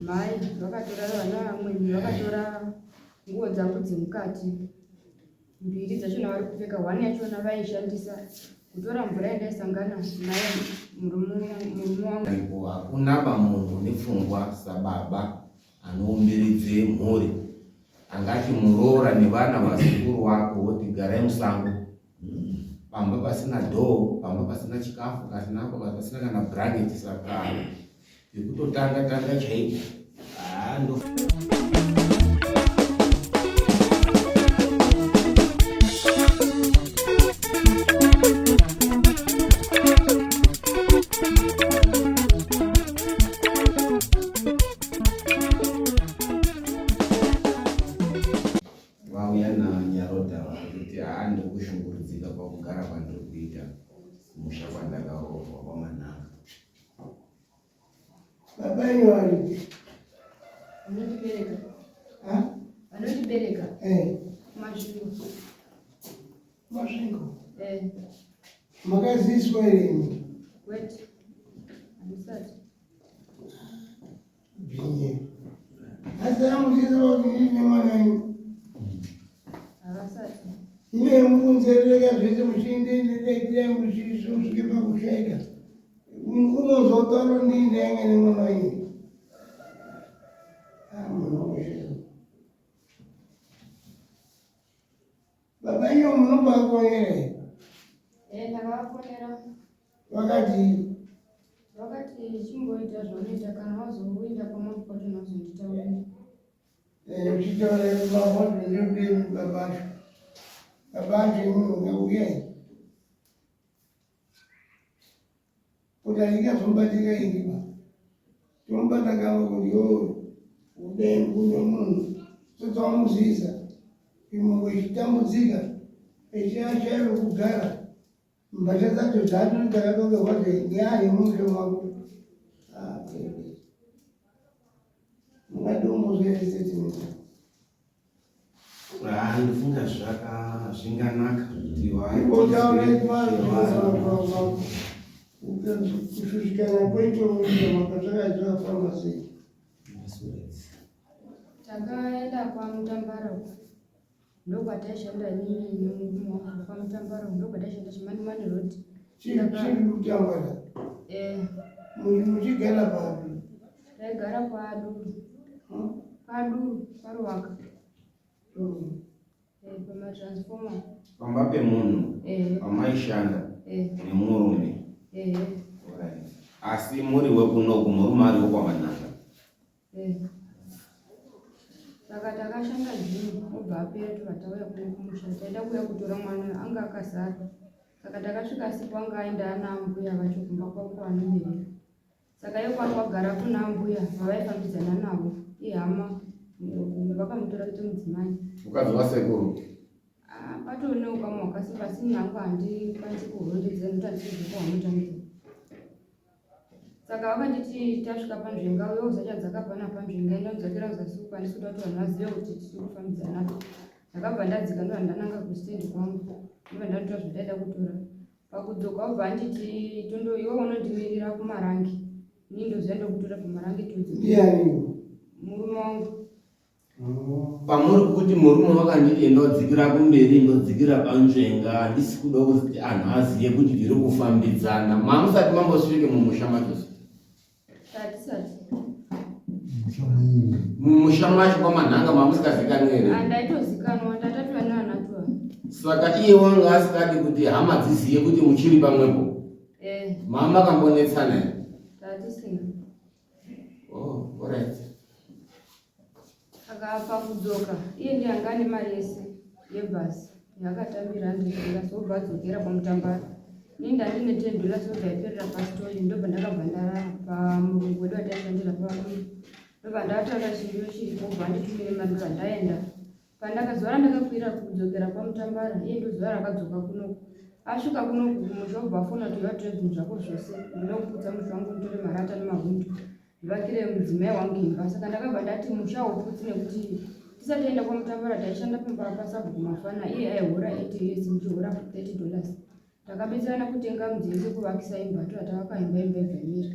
Mai vakatora vana vamweni vakatora nguo dzangu dzemukati mbiri dzachona vari kupfeka one yachona vaishandisa kutora mvura yandaisangana nayo murume wangu. Aripo hakuna bamunhu une pfungwa sababa anoumbiridze mhuri angati muroora nevana vazukuru wako woti garai musango pamba pasina dhoo pamba pasina chikafu pasina pasina kana blanket saka yekutotanga tanga chaiko haa ndo vauya nanyaroda vakuti haa ndiri kushungurudzika pakugara kwandiri kuita kumusha kwandakaroorwa kwamanhanga Baba enyu varipi? Vanondibereka. Ha? Vanondibereka. Eh. Masvingo. Masvingo. Eh. Makaziiswa here imi? Kwete. Handisati. Bvinye. Asi amuziva kuti ndiri nemwana wenyu. Havasati. Ine mukunzerereka zvese muchienderera muchisvike pakushaika. Unozotaura ndini ndainge nemwana wenyu. Ah, munhu wakushaika. Baba iyo munombovafonera here? Eh, ndakavafonera. Vakadii? Vakati chimboita zvaunoita kana wazoenda kwamambo kwacho unozonditaurira. Eh, uchitaura baba ndinodii baba acho. Baba acho imimi ungauyai. Kuti handingazomubatika ini ba. Tomubata kamwe kuti yo udai kuno munhu totsamuzivisa imwe ichitambudzika ichiashaya kugara mbatya dzacho dzacho dzakatongerwa ngeani mushe mako ah, mungadiumbozveesetimuta Ah, ndofunga zvaka zvinganaka kuti kushushikana kweito makatsvaka sei takaenda kwamutambara uko ndokwataishanda inini nemurume wangu kwamutambara uko ndokwataishanda chimanimani road chiri mutambara eh. muchigara papi taigara kwaduru Paduru, paruwaka. Eh, pamatransformer. Pamba pemunhu Eh, pamaishanda eh, nemurume. eh, Alright. Asi muri wekunoku murume ari wekwamananga. eh. Saka takashanda june obva apera tobva tauya kuno kumusha taida kuuya kutora mwana anga akasara. Saka takasvika asipo anga aenda ana ambuya vacho kumba kwavo kwavanobereka. Saka iye kwanga kwagara kuna ambuya vavaifambidzana navo ihama vakamutora kuita mudzimai. Mukadzi wasekuru? Ah, patove neukama hwakasimba asi ini hangu handikwanisi kuhurondedzera nekuti handisi kubva kwahunotangidza. Saka vakanditi tasvika panzvenga uye usachadzaka pana panzvenga enda unodzakira kuzasi uko handisi kuda kuti vanhu vazive kuti tiri kufambidzana. Ndakabva ndadzika ndobva ndananga kustendi kwangu ndobva ndanotora zvandaida kutora. Pakudzoka obva anditi tondo iwe unondimirira kumarangi ini ndoziva ndokutora pamarangi todzoka. Ndiani? Murume wangu. Pamuri kuti murume wakanditi ndodzikira kumberi ndodzikira panzvenga handisi kuda kuti anhu azive kuti tiri kufambidzana mamusati mambosvike mumusha macho Tatisati. Mumusha macho kwamanhanga mamusikazikanwi here? Ah, ndaitozikanwa ndatatu vana tuwa. Saka iye wanga asikadi kuti hama dziziye kuti muchiri pamwepo. Eh. Mama kambonetsana here? Tatisina. Oh, all right. Saka pakudzoka iye ndiye anga ane mari yese yebhazi yaakatambira $100 obva adzokera kwamutambara. Ini ndandine $10 obva yaperera pasitoli ndobva ndakabva ndarara pamurungu wedu wataishandira pavarungu. Ndobva ndataura chimiro chiripo obva anditumire mari ndobva ndaenda. Pandakazuva randakakwira kudzokera kwamutambara iye ndozuva rakadzoka kunoku. Asvika kunoku kumusha obva afona kuti uya utore zvinhu zvako zvose ndinoda kuputsa musha wangu nditore marata nemahwindo. Ndivakire mudzimai wangu imba saka ndakabva ndati musha hauputsi nekuti tisati taenda kwamutambara taishanda pamba pasabhuku mafana iye aihora 8 us ndichihora 30 dollars takabetserana kutenga mudziyo sekuvakisa imba toda tavaka imba imba ibva imira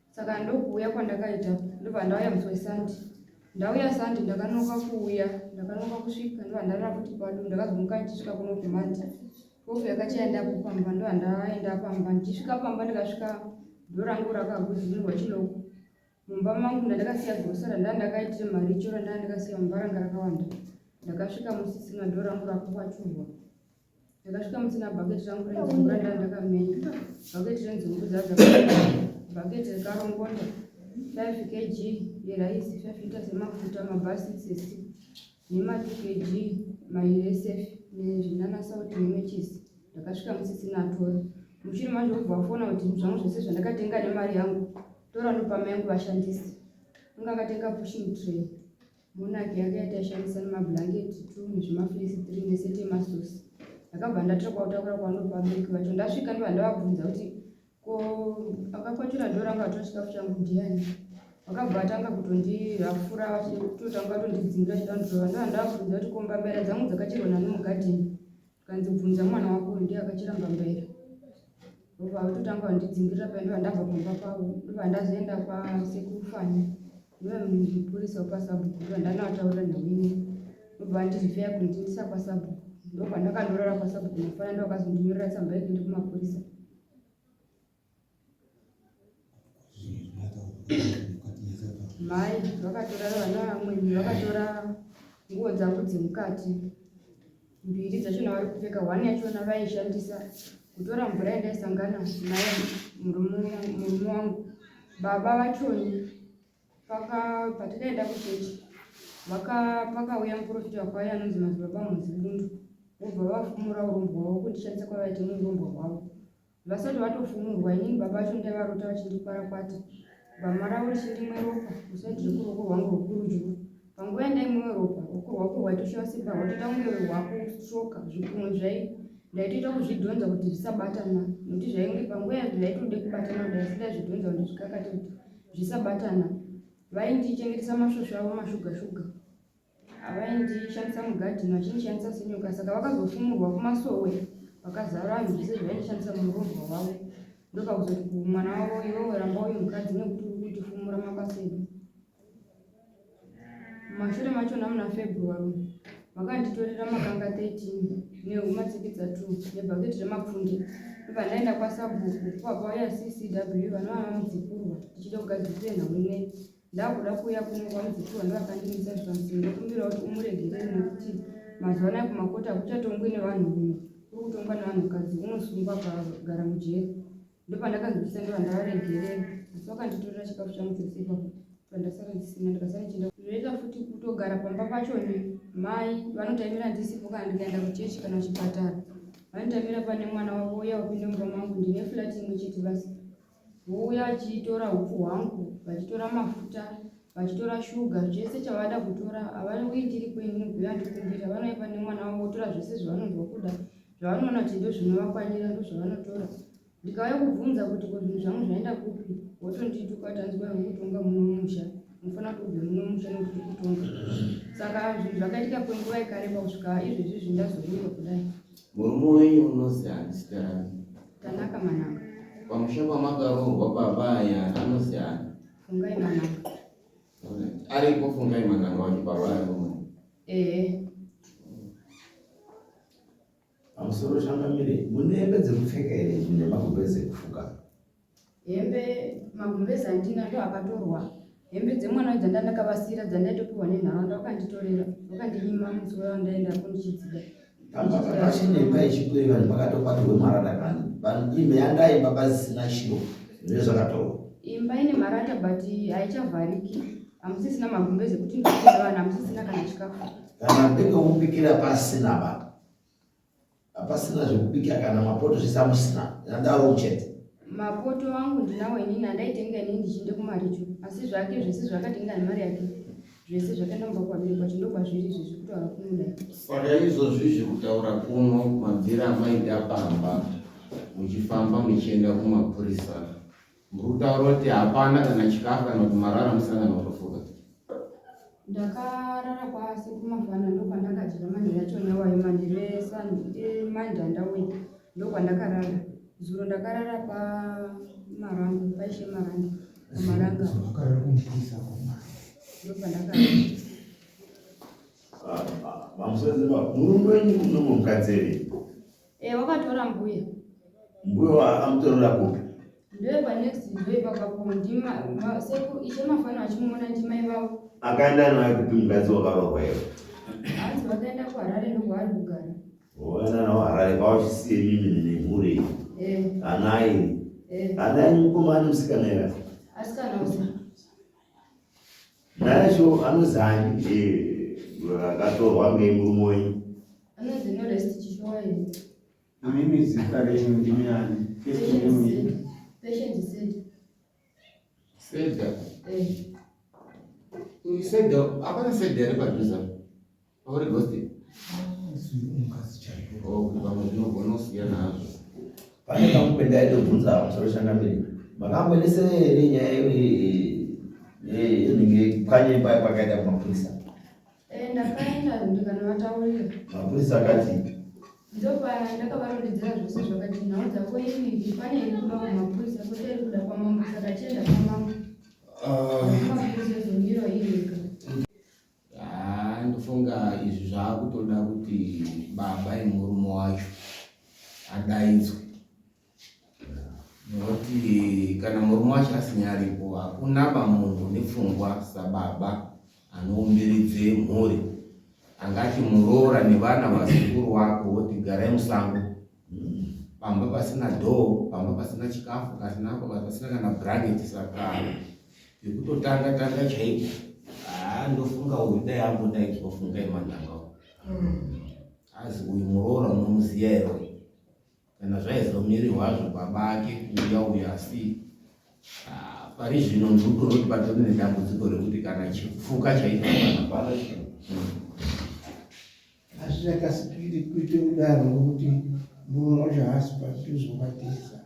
saka ndokuuya kwandakaita Ndobva ndauya musi weSunday. Ndauya Sunday ndakanonoka kuuya, ndakanonoka kusvika ndobva ndarara futi pado. Ndakazomuka ndichisvika kuno kuMonday. 12 yakachaya ndapo pamba ndobva ndaenda pamba. Ndichisvika pamba ndikasvika dhoo rangu rakagudzirwa chiloko. Mumba mangu ndandakasiya grosa randanga ndakaitira maricho randanga ndakasiya mumba ranga rakawanda. Ndakasvika musisina dhoo rangu rakukwachurwa. Ndakasvika musina bhaketi rangu renzungu randanga ndakamenya. Bhaketi renzungu dzadza bhaketi rekarongonda 5 kg yeraisi 5 liters yemafuta mabhasi 60 nema 2 kg maISF nezvinana sauti nemechisi. Ndakasvika musisina atora. Mushure macho wobva wafona kuti zvinhu zvangu zvese zvandakatenga nemari yangu tora ndopa mai angu vashandise. Anga akatenga pushing tray. Monarch yake yataishandisa nemablanket 2 nezvimafleece 3 neseti yemasosi. Ndakabva ndatora kwakutakura kwanopa vabereki vacho. Ndasvika ndobva ndavabvunza kuti ko akakwachura dhoo rangu atora chikafu changu ndiani? Vakabva vatanga kutondirafura vachitotanga kutondidzingira chida kundorova. Ndobva ndavabvunza kuti ko mbambaira dzangu dzakacherwa nani mugadheni? Kanzi bvunza mwana wako ndiye akachera mbambaira. Ndobva vatotanga vandidzingirira paye ndobva ndabva pamba pavo ndobva ndazoenda kwasekuru Fani ndobva mupurisa wepasabhuku ndobva ndanoataurira nhau ino ndobva vandirifeya kundiendesa kwasabhuku ndobva ndakandorara kwasabhuku mafana ndovakazondinyorera tsamba yekuenda kumapurisa. Mai vakatora vana vamweni vakatora nguo dzangu dzemukati mbiri dzachona vari kupfeka one yachona vaishandisa kutora mvura yandaisangana nayo murume wangu baba vachoni patakaenda kuchechi pakauya muprofita wakauya anonzi madzibaba muzibundu vobva vafumura urombwa hwavo kundishandisa kwavaita muurombwa hwavo Vasati vatofumurwa inini baba vacho ndaivarota vachindikwarakwata gwama ravo richindimwe ropa kusaidi rekuruoko rwangu rwekurudyi. Panguva yandaimwewa ropa ruoko rwako rwaitoshaya simba rwatoita kunge rwakustroka zvikunwe zvai ndaitoita kuzvidhonza kuti zvisabatana nekuti zvainge panguva yazvo zvaitode kubatana kudai asi ndaizvidhonza kuti zvikakate kuti zvisabatana. Vaindichengetesa masvosve avo mashuga shuga. Vaindishandisa mugadheni vachindishandisa senyoka saka vakazofumurwa kumasowe vakazara vanhu zvese zvaindishandisa muroorwa wavo ndopakuzoti kumwana wavo iwewe ramba uyu mukadzi nekuti uri kutifumura mabasa edu mumashure machona muna February vakanditorera makanga 13 nehuma tsikidza 2 nebhaketi remapfunde ndobva ndaenda kwasabhuku kwapauya CCW vanova vamudzikurwa tichida kugadzirisa nhau ineyi Ndakuda kuuya kuno kwaMudzipfiwa ndovakandimisa zvikanzi ndokumbirawo kuti umuregerere nekuti mazuva anaya kumakoti hakuchatongwi nevanhurume kuri kutongwa nevanhukadzi unosungwa akagara mujeri ndopandakanzwisisa ndova ndavaregerera asi vakanditorera chikafu changu chose ipapo pandasara ndisina ndikasara ndichienda zvinoita futi kutogara pamba pachoni mai vanotaimira ndisipo kana ndikaenda kuchechi kana kuchipatara vanotaimira pane mwana wavo uya wapinde mumba mangu ndine flat imwe chete basi Vouya vachitora hupfu hwangu, vachitora mafuta, vachitora shuga, chese chavada kutora. Havauyi ndiri kwenyu kuuya ndikumbira. Vanouya pane mwana wavo votora zvese zvavanonzwa kuda, zvavanoona kuti ndozvinovakwanira ndozvavanotora. Ndikauya kubvunza kuti ko zvinhu zvangu zvaenda kupi, votondituka kuti hanzi kwai kutonga muno mumusha, unofanira kuti ubve muno mumusha nekuti kutonga. Saka zvinhu zvakaitika kwenguva yakareba kusvika izvezvi zvindazouya kudai. Murume wenyu unozi ani zita rake? Tanaka Mananga. Pamusha pamakaroorwa baba aya anozi ani? Fungai Mananga. Alright. Aripo Fungai Mananga wacho baba aripo mwana. Ehe. Pamusoro changamire, mune hembe dzekupfeka here nemagumbeze ekufuka? Hembe magumbeze andina ndo akatorwa. Hembe dzemwana dzandandakavasiira dzandaitopiwa nenharaunda vakanditorera vakandinyima musi wandaenda kundichidzida. Pachine imba yechipiri vanhu pakatokwatirwe marata kani. Vanhu imba yandaimba pasisina chiro zvinenge zvakatorwa. Imba ine marata but haichavhariki. Hamusisina magumbeze ekuti ndipinde vanhu hamusisina kana chikafu. Kana pekubikira pasina ba. Hapasina zvekubika kana mapoto zvese hamusina. Ndaro chete. Mapoto angu ndinawo inini andaitenga inini ndichienda kumaricho asi zvake zvese zvakatenga nemari yake zvese zvakaenda mumba kwaviri kwacho ndokwazviri izvezvi kutaura kuno dai. Saka izvozvi zvekutaura kuno mabvira amaita pamba muchifamba muchienda kumapurisa Muri kutaura kuti hapana kana chikafu kana kuti marara musina kana kutofuka. Ndakarara kwasekuru Mafana ndokwandakadya manheru achona iwayo manheru emande andauya ndokwandakarara. Zuro ndakarara paMarange paIshe Marange. Pamaranga. Vakarara kumupurisa komana. Ndopandaka. Mamusoro murume wenyu unomwe mukadzi here? Eh, wakatora mbuya. Mbuya wakamutorera kupi? Ndoye pa next door ipapapo ndima sekuru ishe mafana vachimuona ndimai vavo. Akaenda naye kupi mukadzi wakarohwa iwe? Hanzi vakaenda kuHarare ndokwaari kugara. Waenda nawo Harare kwauchisiye mimi nemhuri. Eh. Anai. Eh. Anai mukomana musikana here? Asikana usa. Nacho anozani akatorwa ngemurume wenyu? Anonzi Norest Chishowa here? Imimi zita renyu ndimi ani? First name yenyu. Patience Seda. Seda. Eh. Seda, hapana Seda here padhuze apa? Pauri ghost? Mukadzi chaiwo. Oh, kuti pamwe zvinogona kusiyana hazvo. Pane kamwe pendaitobvunza pamusoro changamire. Makamboendesa here nyaya inenge pwanye paya pakaita kumapurisa? Eh, ndakaenda ndikanovataurira. Mapurisa akati Ndopa ndakavarondedzera zvose zvakati nhau dzako iviri pane iri kuda kumapurisa kwete iri kuda kwamambo saka chienda kwamambo. Mapurisa zomiro iri ega. Ah, ndofunga izvi zvaakutoda kuti baba emurume wacho adaidzwe nokuti kana murume wacho asinyaripo hakuna ba munhu une pfungwa sababa anoumbiridze mhuri angati muroora nevana vazukuru wako woti garai musango pamba pasina dhoo pamba pasina chikafu pasina pasina kana bhurangeti saka yekutotanga tanga chaiko haa ndofunga uyu dai ambodaidzwa fungai manhanga azi uyu muroora unomuziya here uyu kana zvaizomirirwa hazvo baba ake kuuya uyu asi ah, pari zvino ndikutonoti patori nedambudziko rekuti kana chipfuka chaicho hapana chinhu Asi chakasikiri kuite kudaro ngokuti murume wacho haasi padhuze wakatiza.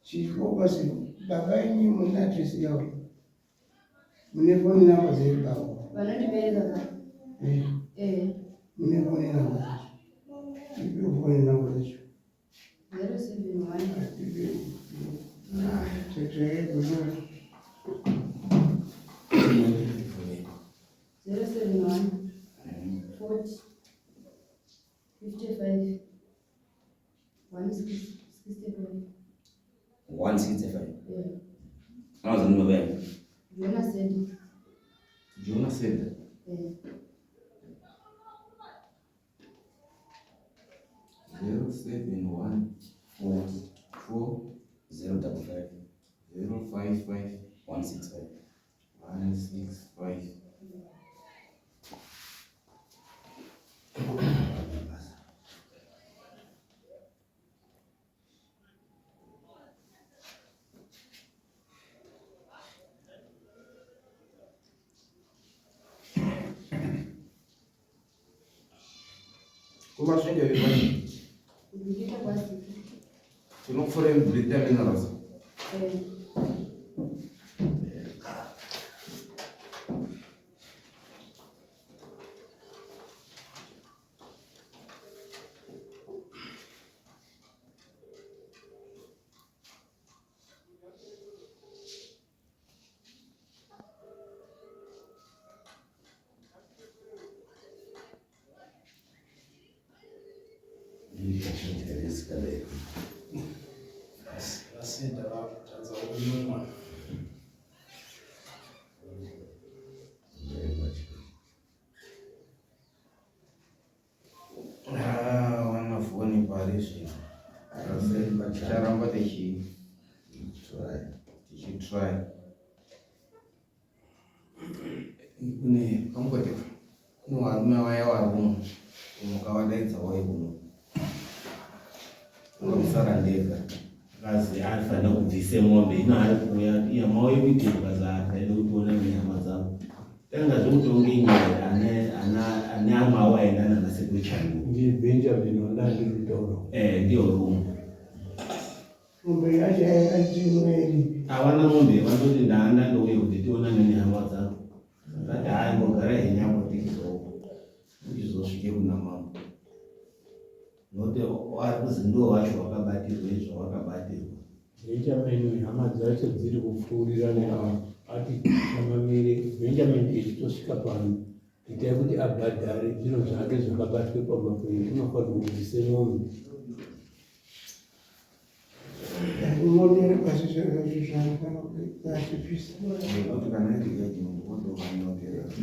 Chifo basi baba inyi mune address yavo. Mune phone number dzedu baba. Vanondibereka ka? Eh. Eh. Mune phone number dzacho. Ipe phone number dzacho. 071. Ipe. Tsveke kuno. 071 40 55 165. 165. Yeah. Anonzi ndini baba yangu. Jonah Seda. Jonah Seda. Eh. 071 4 4 055 055 165. 165. Kumasvingo iri Kubikita kwasiki. tinopfuura Brita Minerals. Eh. Vasenda vakutadza kunwa. Ah, wana foni pari zvino. Ticharamba tichi tichitry. Kune pangoti kune varume vaya vari kuno mukavadaidza wai kuno ungamusara ndega akazi anofanira kubvise mombe ino ari kuuya iya mauye kuitei ukazi ndaida kutoona nehama dzangu tanga zvekutonge nyaya ane ana ane amwe awo aenda nana sekuru changu Ndiye Benjamin wandandiri kutaura. eh ndiyo rumu Mombe yacho yainwe havana mombe vandoti ndaanda ndouye kuti tionane nehama dzangu ndati hayi mbogara henyu apo tichizosvike kuna mambo nokuti ari kuzi ndo wacho wakabatirwa izvo wakabatirwa. Benjamin hama dzacho dziri kupfuurira neavo ati chamamire Benjamin isu tosvika pano itai kuti abhadhare zviro zvake zvakabatwe pamba penyu unofanirwa kubvise mombe. Monere pasi zviro zvangu pasi pisa.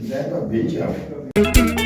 Ndaipa bhenji apo.